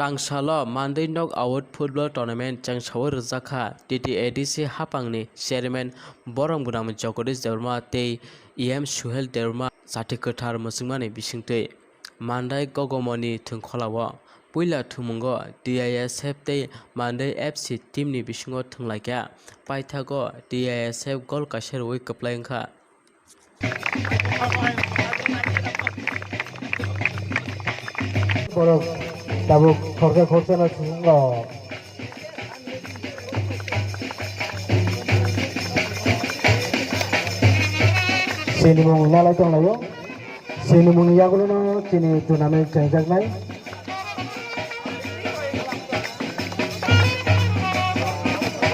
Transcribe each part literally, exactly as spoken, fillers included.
Tangsalo Mandai Knockout Football Tournament chengsaui rwjakha T T A D C haphangni Chairman Borom Gwnang Jagadish Debbarma tei E M Suhel Debbarma chati kwthar mwchwngmani bisingtwi. Mandai Gogomoni thwngkholao puila thwngmungo T I S F tei Mandai F C teamni bisingo thwnglaikha, paithago T I S F gol kaisa rwui kwplai wngkha. Borok tabuk khorsa khorsa no chwng rok. Sinimung nalai tonglaio. Sinimung yagulono chini tournament chengjaknai.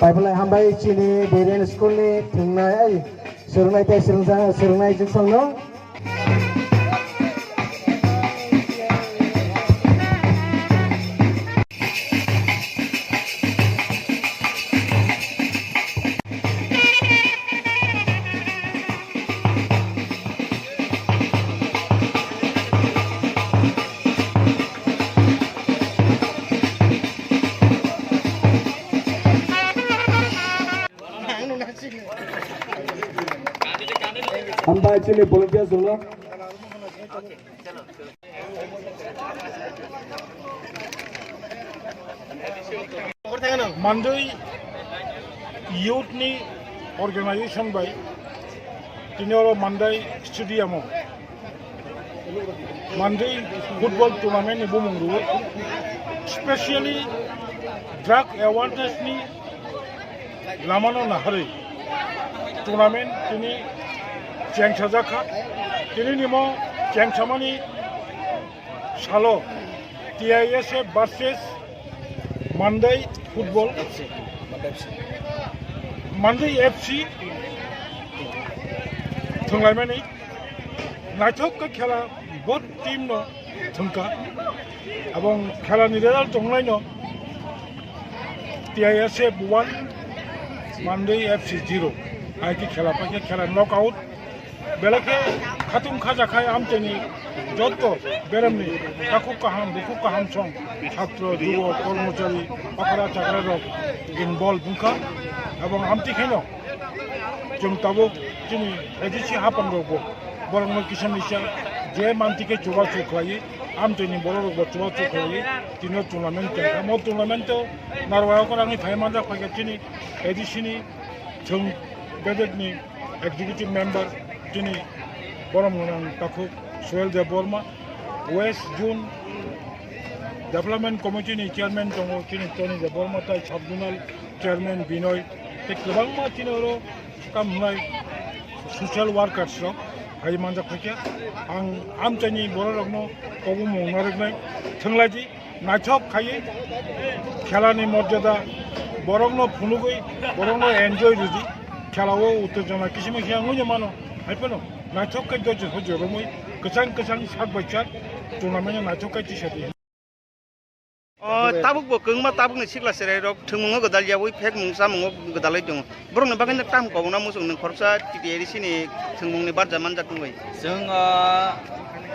Paiphulai hambai chini Beren school ni thwngnai, ai, swrwngnai tei swrwngsa-, swrwngnai jwksongno. Hambai chini volunteers rokno. Mandai youth ni organization bai tini oro Mandai stadium o Mandai football tournament ni bumung rwo, specially drug awareness ni lamano naharwi tournament tini chengsajakha. Tini nimo chengsamani salo T I S F versus Mandai football, Mandai F C thwnglaimani naithok khe khela both team no thwngkha. Abong khela ni result tonglaino T I S F one, Mandai F C zero. Hai khe khela paikhe khela knockout. Belai khe khatung khajakhai amchaini jotto beremni takhuk kaham, bukhuk kaham song chhatro, jubo, kormochari, okra chakra rok involve wngkha. Abong amtwi khaino chwng tabuk chini A D C haphang rokbo borokno kisa misa je manti khe chubachu khlaiwi, amchaini borok rokbo chubachu khlaiwi tino tournament chengkha. Mo tournament o narwai okra wngwi phai manjak phaikha chini A D C ni chwng bedekni executive member chini borom gwnang takhuk Suhel Debbarma, West Zone Development Committee ni chairman tongo chini Tony Debbarma, tai sub zonal chairman Binoy, tei kwbangma chini oro kam hwnai social workers rok phai manjak phaikha. Ang amchaini borok rokno kobomung narwknai thwnglaidi. Naithok khaiwi khelani morjada borokno phunugwi, borokno enjoy rwdi. Khelao uttejona kisimwi khe wngwi mano, hai phano naithok khe doji hoji romwi kwchang kwchang sak bai sak tournament naithok khe tisadi. O, tabuk bo kwbangma tabukni sikla chwrairok thwngmungo gwdal yaui phekmung chamungo gwdalwi tongo. Borokni bagwi no tamo kobokna muchung nwng khoroksa T T A D C ni thwngmungni barja manjak wngwi? Chwng, ah,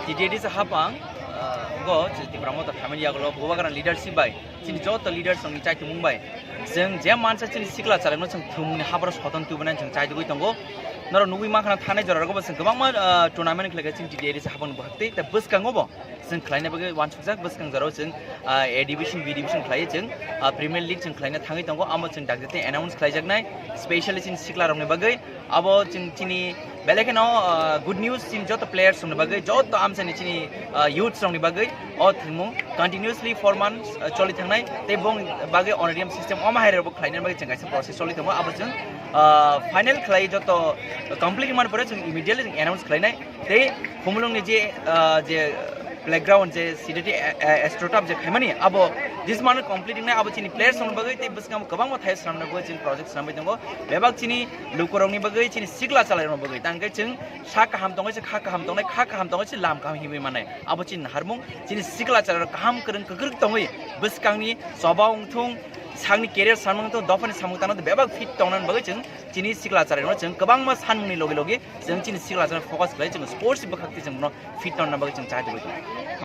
T T A D C haphang, ah, go chwng Tipra Motha phaimani yagulo Bubagra leadership bai, chini joto leaders rokni chaitumung bai, chwng je mansa chini sikla chwrairokno chwng thwngmungni haboro soton tubunani chwng chaitugwi tongo. Norok nugwi mankha na thanai jora rogo bo chwng kwbangma, ah, tournament khlaikha chini T T A D C haphangni bwkhaktwi, tei bwskango bo chwng khlaina bagwi uansukjak. Bwskang jorao chwng, ah, A division, B division khlaiwi chwng, ah, Premier League chwng khlaina thangwi tongo, amo chwng dakti tei announce khlaijaknai, specially chini sikla rokni bagwi. Abo chwng chini belai kheno, ah, good news chini joto players rokni bagwi, joto amchaini chini, ah, youths rokni bagwi o thwngmung continuously four months, ah, choli thangnai, tei bong bagwi honorarium system omo hai rokbo khlaina bagwi chwng kaisa process choli tongo. Abo chwng, ah, final khlai joto complete wngmani pore chwng immediately chwng announce khlainai. Tei Khumulwngni je, ah, je playground je C D T, eh, eh, AstroTurf je khaimani, abo this month complete wngnai, abo chini players rokni bagwi tei bwskango kwbangma thai swnamna bagwi chini project swnamwi tongo. Bebak chini lukurokni bagwi, chini sikla chwlairokni bagwi. Tangkhe chwng sak kaham tongwi se kha kaham tongnai, kha kaham tongwi se lam kaham hinwi mannai. Abo chini naharmung, chini sikla chwlairok kaham kwrwng kwkrwk tongwi bwskangni choba wngthung, sakni career samung wngthung, dophani samung tangna bebak fit tongnani bagwi chwng chini sikla chwlairokno chwng kwbangma sanmungni logi logi chwng chini sikla chwla focus khlai, chwng sports bwkhak twi chwng bono fit tongna bagwi chwng chai tongwi tongo.